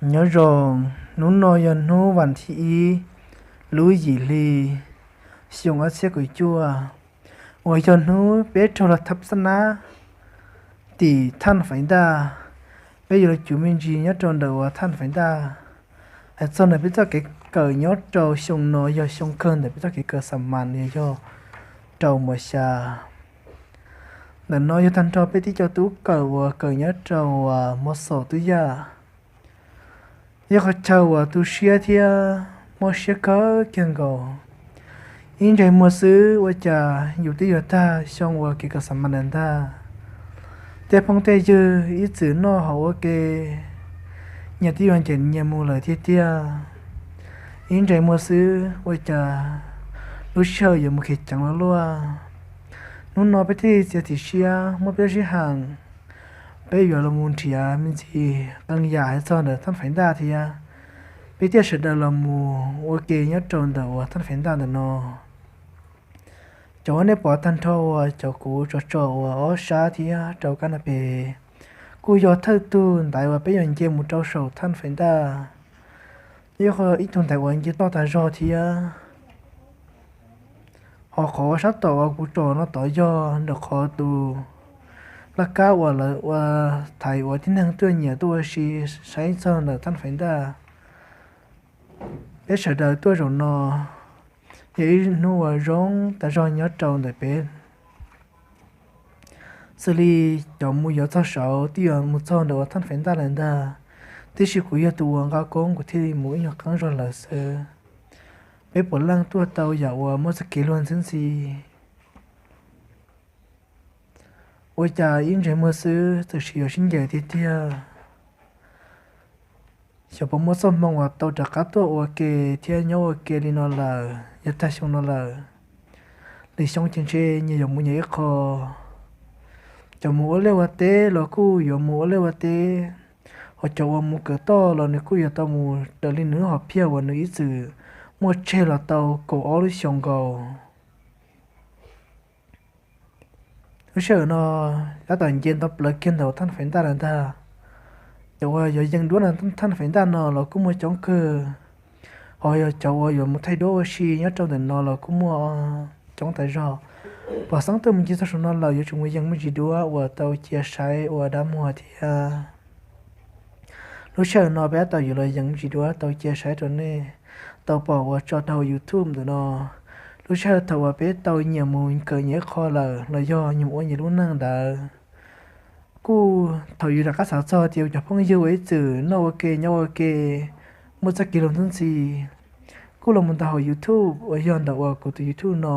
Nyob zoo, hnub no yog hnub vas thib ib lub yim hli xyoo ob txhiab kaum cuaj, uas yog hnub peb raug los thab xab nab tim thaj faiv ntaj. Peb yuav los cuv me ntsis nyob rau ntawm uas thaj faiv ntaj, hais txog ntawm peb txoj kev kawm nyob rau xyoo no yog xyoo kawg ntawm peb txoj kev kawm xa mas yog rau mos xya. Ntawm no yog tag nrho peb tib co tub kawm uas kawm nyob rau mos xom tub yaj. Yog qhov chaw uas tu siab thiab mob siab kawg kiag nkaus. Ib ntsais muag xwb ua cas yus twb yuav tag xyoo uas kev kawm xa mas ntawd ntag. Tej phooj tej ywg ib txwm noj haus ua ke, nyias twb yuav ncaim nyias mus lawm tiag tiag. Ib ntsais muag xwb ua cas lub sij hawm yuav mus khiav ceev los luaj. Hnub no peb thiaj txiav txim siab muab peb lub sij hawm, peb yuav los mus nrhiav me ntsis qee yam hais txog ntawm thaj faiv ntaj thiab. Peb thiaj sawv daws los mus ua ke nyob rau ntawm uas thaj faiv ntaj ntawm no. Cov uas nej pom tag nrho uas cov kuv tso tso uas ob sab thiab rau kab na pes, kuj yog thawj tug ntaiv uas peb yuav nce mus rau saum thaj faiv ntaj. Yog ib tug ntaiv uas nce toj tas zog thiab. Ho qhov sab tom uas kuv tsom no tod yog ntawm qhov tus laj kab uas lawv ua thaiv uas tib neeg tuaj nyiam tuaj ua si saib txog ntawm thaj faiv ntaj. Peb sawv daws tuaj zaum no yog ib hnub uas zoo tas zog nyob rau ntawm peb. Xws li cov mus yuav txog saud twb yuav mus txog ntawm uas thaj faiv ntaj lawm ntag, tiam sis kuv yog tus uas nqa koob kuv thiaj li mus ib nyuag qeeb zog lawm xwb. Peb puav leej tuaj tau yam uas muaj txoj kev luag ntxhi ntxhi. Ua cas ib ntsais muag xwb txawm sis yuav sib ncaws tiag tiag. Xyov puas muaj txoj hmoo uas tau rov qab tuaj ua ke thiab nyob ua ke li no lawm yog tag xyoo no lawm. Lwm xyoo ces ntshe nyias yuav mus nyias ib qho. Cov mus ua liaj ua teb los kuj yuav mus ua liaj ua teb, ho cov uas mus kawm toj los nws kuj yuav tau mus raws li nws lub hom phiaj uas nws ib txwm muaj tseg los tau kaum ob lub xyoo nkaus. Lub sij hawm no tab tom nce nto plaws kiag ntawm thaj faiv ntaj lawm ntag. Cov uas yuav yees duab ntawm thaj faiv ntaj no los kuj muaj coob kawg, ho yog cov uas yuav mus thaij duab ua si nyob rau ntawm no los kuj muaj coob tas zog. Pom xeeb tuaj mus ncig txog saum no lawm yuav tsum mus yees me ntsis duab uas tau cia saib ua dab muag thiab. Lub sij hawm no peb tab tom yuav los yees me ntsis duab tau cia saib rau nej tau pom uas tso rau hauv YouTube ntawm no. Lub sij hawm thaum uas peb tau nyiam mus kawm nyias ib qho lawm los yog nyias mus ua nyias lub neej ntawd, kuj thaum yus rov qab xav txog tias cov phooj ywg uas ib txwm noj ua ke nyob ua ke muaj txoj kev luag ntxhi ntxhi, kuj los mus ntaus hauv YouTube uas yog ntawm uas kuv tus YouTube no.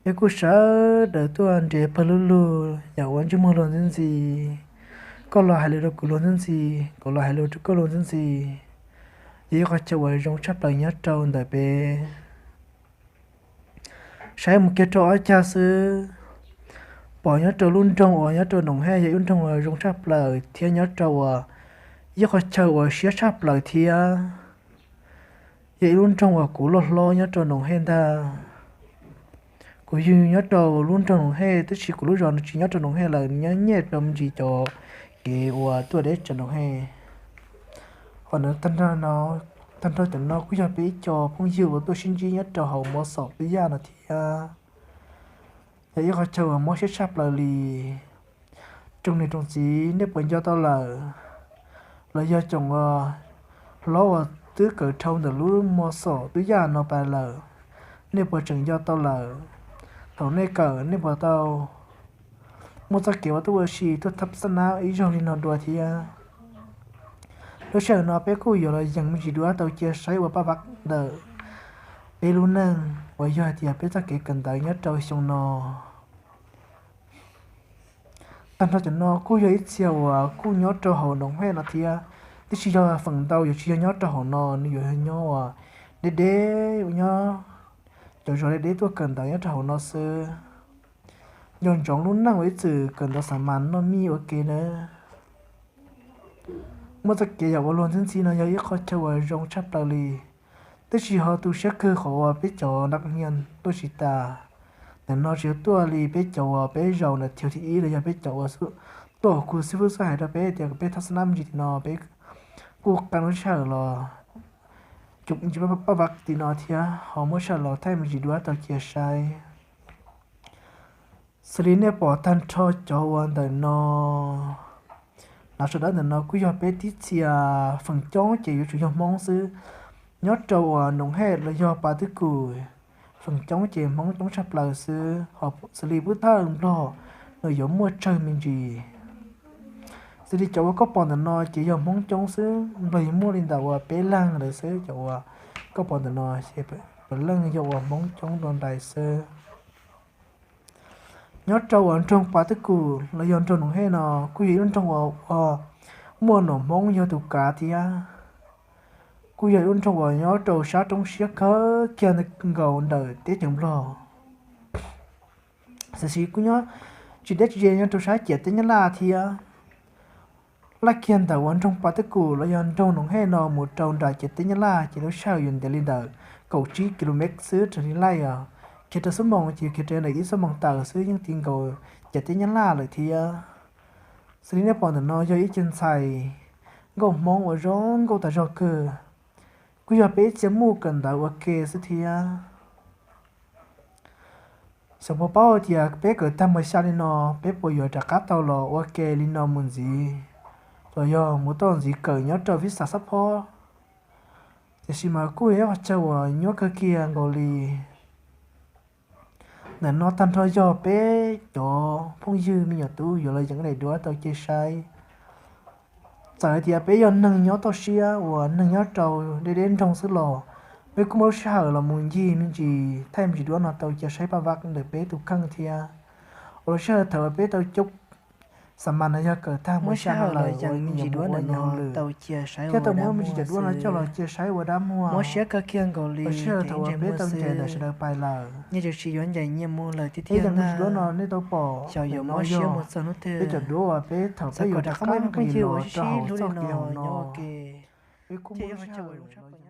Peb kuj sawv daws tuaj nres pawg lug lug yam uas ntsej muag luag ntxhi ntxhi, koj los hais lus rau kuv luag ntxhi ntxhi, kuv los hais lus rau koj luag ntxhi ntxhi. Yog ib qho chaw uas zoo tshaj plaws nyob rau ntawm peb. Saib mus kiag rau ob cag xwb, pom nyob rau lub nroog uas nyob rau Noom Hej yog ib lub nroog uas zoo tshaj plaws thiab nyob rau uas ib qho chaw uas siab tshaj plaws thiab. Yog ib lub nroog uas kuv loj hlob nyob rau Noom Hej ntag. Kuv yug nyob rau lub nroog Noom Hej tab sis kuv lub zos no tsis nyob rau Noom Hej lawm, nyob nyej rau me ntsis cov kev uas tuaj deb tsawv Noom Hej. Qhov no, tag nrho cov no kuj yog peb ib co phooj ywg uas tuaj sib ntsib nyob rau hauv mov xom peb yaj no thiab. Yog ib qho chaw uas mob siab tshaj plaws li. Tsoom niam tsoom txiv nej puas nco tau lawm? Los yog tsoom hlob uas twb kawm dhau ntawm lub mov xom tub yaj no pas lawm, nej puas tseem nco tau lawm? Thaum nej kawm nej puas tau muaj txoj kev uas tuaj ua si tuaj thab xab nab ib zaug li no dua thiab? Lub sij hawm no peb kuj yuav los yees me ntsis duab tau cia saib ua paj vab ntawm peb lub neej uas yog hais tias peb txoj kev kawm ntawv nyob rau xyoo no. Tag nrho cov no kuj yog ib txhia uas kuj nyob rau hauv Noom Hej no thiab, tab sis yog feem ntau yuav tsis yog nyob rau hauv no, nws yuav yog nyob uas deb deb, nyob cov zos deb deb tuaj kawm ntawv nyob rau hauv no xwb. Nco ntsoov lub neej uas ib txwm kawm ntawv xa mas noj mij ua ke nawb. Muaj txoj kev yam ua luag ntxhi ntxhi no yog ib qho chaw uas zoo tshaj plaws li, tab sis ho tu siab kawg qhov uas peb cov nab nias tuaj tsis tas. Ntawm no tsis yog tuaj li peb cov uas peb zaum ntawm thib thib ib los yog peb cov uas tuaj kuv xib fwb xub hais rau peb tias peb thaj xab nab me ntsis tim no, peb kuj qee lub sij hawm los cov paj vav tim no thiab ho muab sij hawm los thaij me ntsis duab tau cia saib. Xws li nej pom tag nrho cov uas ntawm no, hnav sawv dawb ntawm no kuj yog peb tib txhia, feem coob ces yuav tsum yog Hmoob xwb. Nyob rau uas Noom Hej los yog Pas Twb Kum, feem coob ces Hmoob coob tshaj plaws xwb, ho xws li pub thawj Nplog nws yuav muaj tsawg me ntsis. Xws li cov uas koj pom ntawm no ces yog Hmoob coob xwb, Nplog yeej muaj li ntawm uas peb leeg ntawd xwb. Cov uas koj pom ntawm no ces puav leej yog uas Hmoob coob dua ntais xwb. Nyob rau uas nroog Pas Twb Kum los yog nroog Noom Hej no kuj yog ib lub nroog uas muaj nom Hmoob yog tus kav thiab. Kuj yog ib lub nroog uas nyob rau sab roob siab kawg kiag nkaus ntawm teb chaws Nplog. Tiam sis kuj nyob tsis deb tsis ze nyob rau sab ciam teb Nyab Laj thiab. Laj kiag ntawm uas nroog Pas Twb Kum los yog nroog Noom Hej no mus rau nram ciam teb Nyab Laj ces lub sij hawm yuav ntev li ntawm kaum tsib ki lo mev xwb raws li laij os. Khiav raws xuab moos ces khiav raws ntawm ib xuab moos tawm xwb yeej ti nkaus ciam teb Nyab Laj lawm thiab. Xws li nej pom ntawm no yog ib ce ntxhais nkauj Hmoob uas zoo nkauj tas zog kawg, kuj yog peb ib txhia muj kawm ntawv ua ke xwb thiab. Xyov puas paub hais tias peb kawm tag mos xya li no, peb puas yuav rov qab tau los ua ke li no mus ntxiv, los yog mus tau ntxiv kawm nyob rau vib xav xab phob. Tiam sis mas kuj yog ib qho chaw uas nyuaj kawg kiag nkaus li. Ntawm no tag nrho yog peb cov phooj ywg me nyuam tub yuav los yeem daim duab tau cia saib. Txawm hais tias peb yog neeg nyob toj siab uas neeg nyob rau deb deb nroog xwb los peb kuj muaj lub sij hawm los mus ncig me ntsis thaij me ntsis duab no tau cia saib paj vab ntawm peb tus kheej thiab. Ua lub sij hawm thaum uas peb tau coob xa mas no yog kawm tag muab xya no lawm ua me ntsis duab no lawm, thiab tau muab me ntsis cov duab no coj los cia saib ua dab muag. Ua lub sij hawm thaum uas peb tau ncaim ntawm sawv daws pais lawm, nej yuav me ntsis duab no nej tau pom, xyov yuav muab siab mus txog hnub twg. Peb cov duab uas peb thaum peb yuav rov qab nqis los rau hauv txoj kev hauv no, peb kuj muaj lub sij hawm